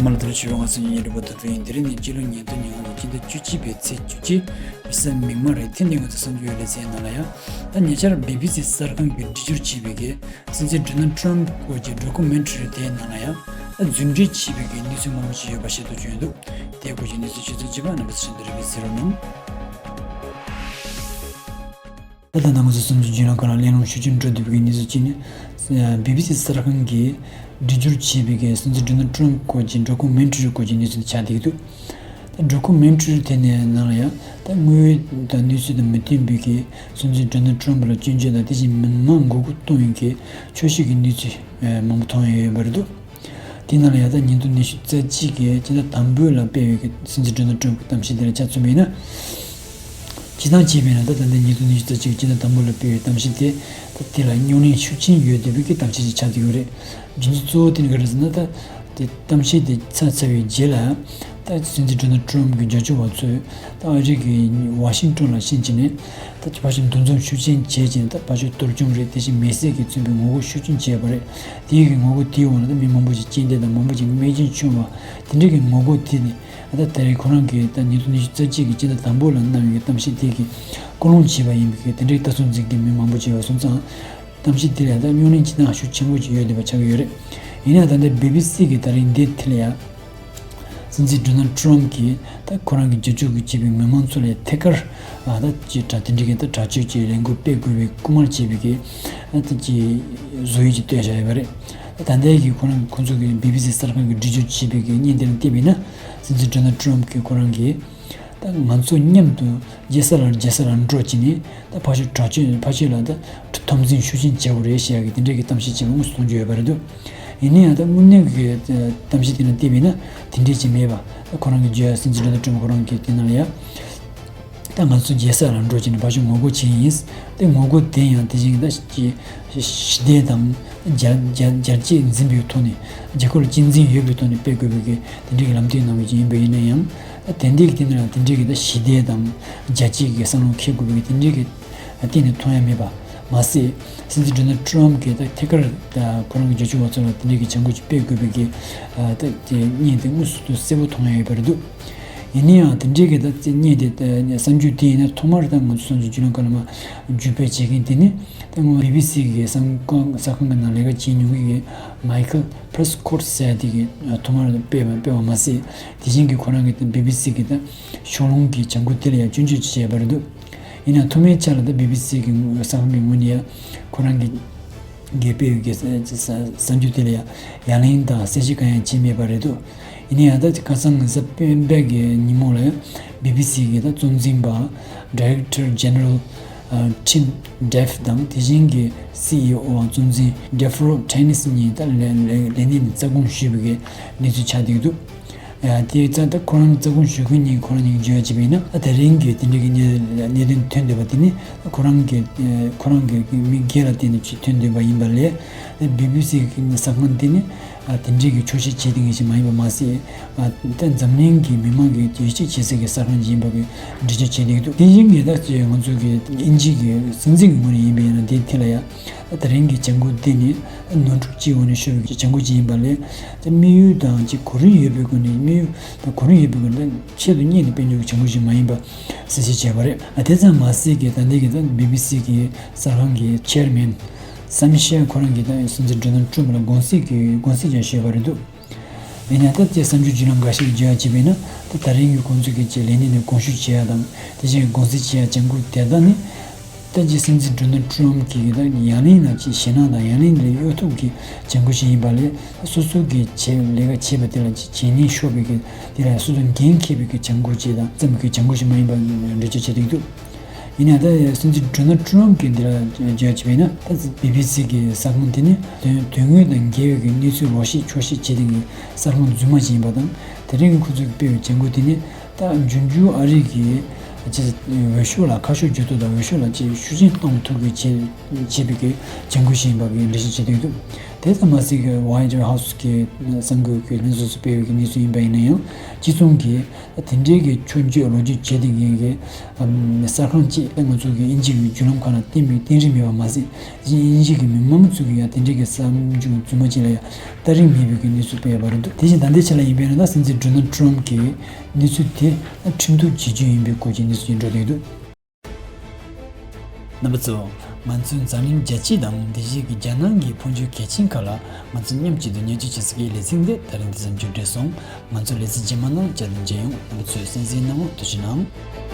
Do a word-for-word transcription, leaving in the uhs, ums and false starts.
མ་ལ་དེར་ཆུ་རོང་ང་སེ་ཉིན་རི་པོ་ཏ་ཏུ་ཡིན། དེ་རིང་ནི་སྤྱི་ལོ་ཉིས་སྟོང་ཉི་ལྔ་ལོ་སྤྱི་ཟླ་བཅུ་གཅིག་པའི་ཚེས་བཅུ་གཅིག་རེས་གཟའ་མིག་དམར་རེད། དེ་ནི་ང་ཚོ་གསར་འགྱུར་ལེ་ཚན་ནང་ལ་ཡང་ད་ཉེ་ཆར་བི་བི་སི་གསར་ཁང་གིས་སྒྲིག་སྦྱོར་བྱས་པའི་གི་སྲིད་འཛིན་ཌོ་ནལ་ཊམ་སྐོར་གྱི་ཌོ་ཀུ་མེན་ཊ་རི་དེའི་ནང་ལ་ཡང་ད་རྫུན་སྒྲིག་བྱས་པའི་གི་གནས་ཚུལ་མང་པོ་ཞིག་ཡོད་པ་ཤེས་རྟོགས་བྱུང་ཡོད་འདུག་དེའི་སྐོར་གྱི་གནས་ཚུལ་ཆ་ཚང་ཅིག་ནང་པ་སེ་ཤིན་ཏུ་རི་བི་ཟེར་རོ་གནང་། ད་ལྟ་ང་ཚོ་གསར་འགྱུར་བརྒྱུད་ལམ་ཁག་ལ་གླེང་སློང་ཤུགས་ཆེན་འགྲོ་བསྡད་པའི་གནས་ཚུལ་གཅིག་ནི། བི་བི་སི་གསར་ཁང་གིས་སྒྲིག་སྦྱོར་བྱས་པའི་གི་སྲིད་འཛིན་ཌོ་ནལ་ཊམ་སྐོར་གྱི་ཌོ་ཀུ་མེན་ཊ་རི་སྐོར་གྱི་གནས་ཚུལ་ཆགས་བསྡད་ཀྱི་འདུག་ད་ཌོ་ཀུ་མེན་ཊ་རི་དེ་ནས་ནང་ལ་ཡང་ད་དངོས་ཡོད་དང་གནས་ཚུལ་དང་མི་མཐུན་པའི་གི་སྲིད་འཛིན་ཌོ་ནལ་ཊམ་ལ་སྐྱོན་བརྗོད་དང་དེ་བཞིན་མི་མང་མགོ་སྐོར་གཏོང་བའི་གི་འཁྱོག་བཤད་ཀྱི་གནས་ཚུལ་མང་པོ་མཐོང་ཡོད་པ་རེད་འདུག་དེ་ནང་ལ་ཡང་ད་ཉིས་སྟོང་ཉི་ཤུ་རྩ་གཅིག་གི་སྤྱི་ཟླ་དང་པོ་ལ་སྤེལ་བའི་གི་སྲིད་འཛིན་ཌོ་ནལ་ཊམ་གྱི་གཏམ་བཤད་དེ་ལ་ཆ་མཚོན་པ་ཡིན་ན། སྤྱིར་བཏང་བྱས་པ་ཡིན་ན་ད་ད་ལྟ་ཉིས་སྟོང་ཉི་ཤུ་རྩ་གཅིག་སྤྱི་ཟླ་དང་པོ་ལ་སྤེལ་བའི་གཏམ་བཤད་དེ་ད་དེ་ལ་རྙོག་གླེང་ཤུགས་ཆེན་ཡོད་བསྡད་པའི་གི་གཏམ་བཤད་ཅིག་ཆགས་བསྡད་ཡོད་རེད། རྒྱུ་མཚན་གཙོ་བོ་དེ་ནི་ག་རེ་ཟེར་ན་ད་དེ་གཏམ་བཤད་དེ་ཚར་ཚར་བའི་རྗེས་ལ་ད་སྲིད་འཛིན་ཌོ་ནལ་ཊམ་གྱི་རྒྱབ་སྐྱོར་བ་ཚོས་ད་ཨ་རི་གི་ཝ་ཤིང་ཊོན་ལ་ཕྱིན་བྱས་ནས་ད་ཕར་ཕྱོགས་འདུ་འཛོམས་ཤུགས་ཆེན་བྱས་བྱས་ནས་ད་ཕར་ཕྱོགས་གཏོར་སྐྱོན་རེད། དེ་བཞིན་མེ་སྲེག་གིས་མཚོན་པའི་ངོ་རྒོལ་ཤུགས་ཆེན་བྱས་པ་རེད། དེའི་གི་ངོ་རྒོལ་དེའི་འོག་ལ་ད་མི་མང་པོ་ཞིག་རྐྱེན་འདས་དང་མང་པོ་ཞིག་རྨས་སྐྱོན་བྱུང་བ་དེ་འདྲའི་གི་ངོ་རྒོལ་དེ་ནི། ད་ད་རེས་ཁོ་རང་གིས་ད་ཉིས་སྟོང་ཉི་ཤུ་རྩ་གཅིག་གི་སྤྱི་ཟླ་དང་པོ་ལ་གནང་བའི་གཏམ་བཤད་དེ་གི་སྐུལ་སློང་བྱས་པ་ཡིན་པའི་དེ་འདྲའི་ལྟ་ཚུལ་འཛིན་མཁན་མི་མང་པོ་ཅིག་ཡོད་སོང་ཙང་། གཏམ་བཤད་དེ་ལ་ད་རྙོག་གླེང་བྱེད་སྟངས་ཤུགས་ཆེན་པོ་ཅིག་ཡོད་བསྡད་པ་ཆགས་ཀྱི་ཡོད་རེད། ཡིན་ཡང་ད་ལྟ་བི་བི་སི་གིས་ད་རིང་འདི་ཐད་ལ་ཡ། སྲིད་འཛིན་ཌོ་ནལ་ཊམ་གྱིས་ད་ཁོ་རང་གི་རྒྱབ་སྐྱོར་གྱི་བྱས་པའི་མི་མང་ཚོ་ལ་ཐད་ཀར་ཨ་ད་ཅི་དྲ་དེ་འདྲའི་གི་ད་དྲག་སྤྱོད་ཀྱི་ལས་འགུལ་སྤེལ་དགོས་པའི་སྐུལ་མ་བྱས་པའི་གི་ཨ་ད་ཅི་བཟོ་ཡིག་ཅིག་བཏོན་བཞག་ཡོད་པ་རེད། ད་ལྟའི་གི་ཁོ་རང་ཁོ་ཚོ་གི་བི་བི་སི་གསར་ཁང་གིས་འགྲེལ་བརྗོད་བྱས་པའི་གི་བརྙན་དེ་ལ་བལྟས་པ་ཡིན་ན། སྲིད་འཛིན་ཌོ་ནལ་ཊམ་གྱིས་ཁོ་རང་གིས་ད་ང་ཚོ་མཉམ་དུ་རྒྱལ་ས་ལ་རྒྱལ་ས་ལ་འགྲོ་བྱས་ནས་ད་ཕར་ཕྱོགས་དྲག་སྤྱོད་ཕར་ཕྱོགས་ལ་ད་འཐབ་འཛིང་ཤུགས་ཆེན་བྱེད་དགོས་རེད་ཞེས་ཡ་གི་དེ་འདྲའི་གི་གཏམ་བཤད་བྱས་པ་དངོས་སུ་མཐོང་རྒྱུ་ཡོད་པ་རེད་འདུག་ཡིན་ན་ཡང་ད་དངོས་གནས་ཀྱི་གཏམ་བཤད་དེ་ལ་བལྟས་པ་ཡིན་ན་དེ་འདྲའི་ཅིག་མེད་པ། ད་ཁོ་རང་གི་བརྗོད་ཡ་སྲིད་འཛིན་ཌོ་ནལ་ཊམ་ཁོ་རང་གི་དེ་ནང་ལ་ཡ། ད་ང་ཚོ་རྒྱལ་ས་ལ་འགྲོ་བྱས་ནས་ཕར་ཕྱོགས་ངོ་རྒོལ་བྱས་ཡིན། དེ་ངོ་རྒོལ་དེ་ཡང་དེ་བཞིན་ད་ཅི་ཞི་བདེ་དང་རྒྱ་རྒྱ་རྒྱལ་གཅེས་འཛིན་པའི་ཐོག་ནས་རྒྱལ་ཁབ་ལ་གཅེས་འཛིན་ཡོད་པའི་ཐོག་ནས་སྤེལ་དགོས་པའི་གི་དེ་འདྲའི་གི་ལམ་སྟོན་གནང་བ་ཅིག་ཡིན་པ་ཡིན་ན་ཡང་། ད་དེ་འདྲའི་གི་དེ་ནང་དེ་འདྲའི་གི་ད་ཞི་བདེ་དང་རྒྱལ་གཅེས་ཀྱི་བསམ་བློ་འཁྱེར་དགོས་པའི་གི་དེ་འདྲའི་གི་གཏན་ནས་མཐོང་ཡ་མེད་པ་མ་ཟད། སྲིད་འཛིན་ཌོ་ནལ་ཊམ་གྱིས་ད་ཐད་ཀར་ད་ཁོ་རང་གི་རྒྱབ་སྐྱོར་བ་ཚོ་ལ་དེ་འདྲའི་གི་བྱ་འགུལ་ཅིག་སྤེལ་དགོས་པའི་གི་ད་དེ་བརྙན་དེ་དངོས་སུ་གསལ་པོ་མཐོང་ཡ་ཡོད་པ་རེད་འདུག་ཡིན་ན་ཡང་དེ་འདྲའི་གི་ད་རྩིས་བརྙན་དེ་ད་གསར་འགྱུར་དེ་ཡིན་ན་ཐོག་མར་ད་ང་ཚོ་གསར་འགྱུར་བརྒྱུད་ལམ་ཁག་ལ་མར་བརྒྱུད་སྤེལ་བྱེད་མཁན་དེ་ནི་ད་སྔོན་བི་བི་སི་གི་གསར་ཁང་གསར་ཁང་གི་ནང་ལས་ཀ་བྱེད་མྱོང་མཁན་གྱི་མའི་ཁལ་པི་རེ་སི་ཀོར་ཟེར་ཡ་དེ་གིས་ཐོག་མར་སྤེལ་བ་སྤེལ་བ་མ་ཟད། དེ་བཞིན་གྱི་ཁོ་རང་གི་ད་བི་བི་སི་གི་ད་ཕྱོགས་ལྷུང་གི་བྱ་འགུལ་དེ་ལ་ཡང་སྐྱོན་བརྗོད་བྱས་པ་རེད་འདུག་ཡིན་ཡང་ཐོག་མའི་ཆ་ལ་ད་བི་བི་སི་གི་གསར་ཁང་གི་ངོས་ནས་ཡང་ཁོ་རང་གི་གིས་སྤེལ་བའི་གསར་འགྱུར་དེ་ལ་ཡང་ཡ་ལན་དང་གསལ་བཤད་གང་ཡང་བྱས་མེད་པ་རེད་འདུག་ཡིན་ན་ཡང་ད་ཁ་སང་གཟའ་སྤེན་པའི་གི་ཉིན་མོ་ལ་ཡང་བི་བི་སི་གི་ད་གཙོ་འཛིན་པ་Director General Tim Davitt དང་དེ་བཞིན་གྱི་སི་ཨི་ཨོ་བ་གཙོ་འཛིན་Deborah Tennis གཉིས་ད་ལས་ལས་ལས་གནས་ནས་རྩ་དགོངས་ཞུས་པའི་གི་གནས་ཚུལ་ཆགས་བསྡད་འདུག་ཡང་དེ་ཙང་ད་ཁོ་རང་རྩ་དགོངས་ཞུ་མཁན་གཉིས་ཁོ་རང་གཉིས་བརྗོད་ཡ་བྱས་པ་ཡིན་ན། ད་དེ་རིང་གི་དེ་འདྲའི་གི་གནད་གནད་དོན་ཐོན་བསྡད་པ་དེ་ནི་ཁོ་རང་གི་ཁོ་རང་གི་མི་སྒེར་ལ་བརྟེན་ནས་ཅིག་ཐོན་བསྡད་པ་ཡིན་པ་ལས། བི་བི་སི་གི་གསར་ཁང་དེ་ནི་དེ་འདྲའི་གི་འཁྱོག་བཤད་བྱེད་མཁན་ཞིག་མ་ཡིན་པ་མ་ཟད། ད་འཛམ་གླིང་གི་མི་མང་གི་ཡིད་ཆེས་བྱེད་སའི་གི་གསར་ཁང་ཞིག་ཡིན་པ་གི་འགྲེལ་བརྗོད་བྱས་བསྡད་འདུག་དེ་བཞིན་གྱི་ད་ང་ཚོ་གི་དབྱིན་ཇི་གི་སྲིད་འཛིན་གྱི་ངོས་ནས་ཡིན་པ་ཡིན་ན་དེའི་ཐད་ལ་ཡང་། ད་རིང་གི་བྱ་འགུལ་འདི་ནི་ནོར་འཁྲུལ་གྱི་འོག་ནས་ཤོར་བའི་བྱ་འགུལ་ཅིག་ཡིན་པ་ལས། ད་དམིགས་ཡུལ་དང་གཅིག་གོ་རིམ་ཡོད་པའི་སྒོ་ནས་དམིགས་ཡུལ་དང་གོ་རིམ་ཡོད་པའི་སྒོ་ནས་ཆེད་དུ་གཉེར་ནས་སྤེལ་རྒྱུ་གི་བྱ་འགུལ་ཞིག་མ་ཡིན་པ་གསལ་བཤད་བྱས་པ་རེད། ཨ་དེ་ཙམ་མ་ཟད་ཀྱི་ད་ལྟའི་གི་ད་བི་བི་སི་གི་གསར་ཁང་གི་ཆེར་མེན་སམ་ཤེར་ཁོ་རང་གིས་ད་སྲིད་འཛིན་ཌོ་ནལ་ཊམ་ལ་དགོངས་སེལ་གྱི་དགོངས་སེལ་ཀྱང་ཞུས་པ་རེད་འདུག་ཡིན་ཡང་ད་ལྟའི་གསར་འགྱུར་བརྒྱུད་ལམ་འགའ་ཤས་ཀྱིས་བརྗོད་ཡ་བྱས་པ་ཡིན་ན། ད་ད་རིང་གི་ཁོང་ཚོས་ཀྱི་ལས་གནས་ནས་དགོངས་ཞུ་བྱེད་ཡ་དང་དེ་བཞིན་དགོངས་སེལ་བྱེད་ཡ་བྱ་འགུལ་དེ་དག་ནི། ད་ཅི་སྲིད་འཛིན་ཌོ་ནལ་ཊམ་གྱིས་ད་ཡང་ལན་ལ་ཅི་ཞེད་སྣང་དང་ཡང་ལན་ལ་གཡོལ་ཐབས་ཀྱི་བྱ་འགུལ་ཞིག་ཡིན་པ་ལས། སོ་སོ་གི་བྱས་ལས་ཀ་བྱས་པ་དེ་ལ་ཅི་བྱས་ཉེས་ཤོར་བའི་གི་དེ་ལ་སོ་སོ་འགན་འཁྱེར་བའི་གི་བྱ་འགུལ་ཅིག་དང་ཙམ་གྱི་བྱ་འགུལ་ཞིག་མ་ཡིན་པ་འགྲེལ་བརྗོད་བྱས་བསྡད་འདུག་ཡིན་ཡང་ད་སྲིད་འཛིན་ཌོ་ནལ་ཊམ་གྱིས་འདི་ལ་བརྗོད་བྱས་པ་ཡིན་ན། ད་བི་བི་སི་གི་གསར་ཁང་དེ་ནི་དོན་དོན་དངོས་དང་འགལ་བའི་གི་གནས་ཚུལ་ལོག་བཤད་འཁྱོག་བཤད་བྱེད་མཁན་གྱི་གསར་ཁང་རྫུན་མ་ཞིག་ཡིན་པ་དང་། དེ་རིང་གི་ཁོ་ཚོས་སྤེལ་བའི་བྱ་འགུལ་དེ་ནི། ད་འབྱུང་འགྱུར་ཨ་རི་གི་ཅི་འོས་ཤོག་ལ་ཁ་ཕྱོགས་འགྱུར་ལྡོག་དང་འོས་ཤོག་ལ་ཅི་ཤུགས་རྐྱེན་གཏོང་ཐུབ་པའི་བྱེད་བྱེད་པའི་གི་བྱ་འགུལ་ཞིག་ཡིན་པ་གི་འགྲེལ་བཤད་བྱེད་དུ་འདུག་དེ་ དེ་ཙམ་མ་ཟད་ཀྱི་White House གི་གསར་འགོད་ཀྱི་གླེང་ཚོགས་སུ་སྤེལ་བའི་གནས་ཚུལ་ཡིན་པ་ཡིན་ན་ཡང་། སྤྱི་ཚོགས་ཀྱི་དེ་འདྲའི་གི་ཆོས་བརྒྱུད་ལོ་རྒྱུས་བྱས་ཏེ་ངེས་ཀྱི་གསར་ཁང་གཅིག་ང་ཚོ་གི་དབྱིན་ཇི་གི་བརྒྱུད་ལམ་ཁག་ནང་བསྟན་པའི་བསྟན་རིས་མེད་པ་མ་ཟད། དབྱིན་ཇི་གི་མི་མང་ཚོ་གི་ཡང་དེ་འདྲའི་གི་བསམ་རྒྱུ་རྫུན་མ་ཅིག་ལ་ཡང་ལྟ་རིན་མེད་པའི་གི་གནས་ཚུལ་སྤེལ་བ་རེད་འདུག་དེ་བཞིན་ད་ལྟའི་ཆ་ལ་ཡིན་པས་ན། ད་སྲིད་འཛིན་Donald Trump གིས་གནས་ཚུལ་དེ་ཁྲིམས་གཏུག་བྱེད་རྒྱུ་ཡིན་པའི་སྐོར་གྱི་གནས་ཚུལ་ཅིག་འགྲོ་བསྡད་འདུག་རྣམ་པ་ཚོ། ང་ཚོའི་འཛམ་གླིང་རྒྱལ་སྤྱི་དང་དེ་བཞིན་གྱི་རྒྱལ་ནང་གི་འཕོ་འགྱུར་གལ་ཆེན་ཁག་ལ་ང་ཚོ་མཉམ་གཅིག་ཏུ་སྙན་སྒྲོན་བྱེད་ས་ཀྱི་ལེ་ཚན་འདི་ད་རིང་འདི་ཙམ་མཇུག་བསྒྲིལ་སོང་། ང་ཚོ་ལེ་ཚན་རྗེས་མ་ནང་བསྐྱར་དུ་མཇལ་ཡོང་། རྣམ་པ་ཚོས་གསན་གཟིགས་གནང་བར་ཐུགས་རྗེ་གནང་།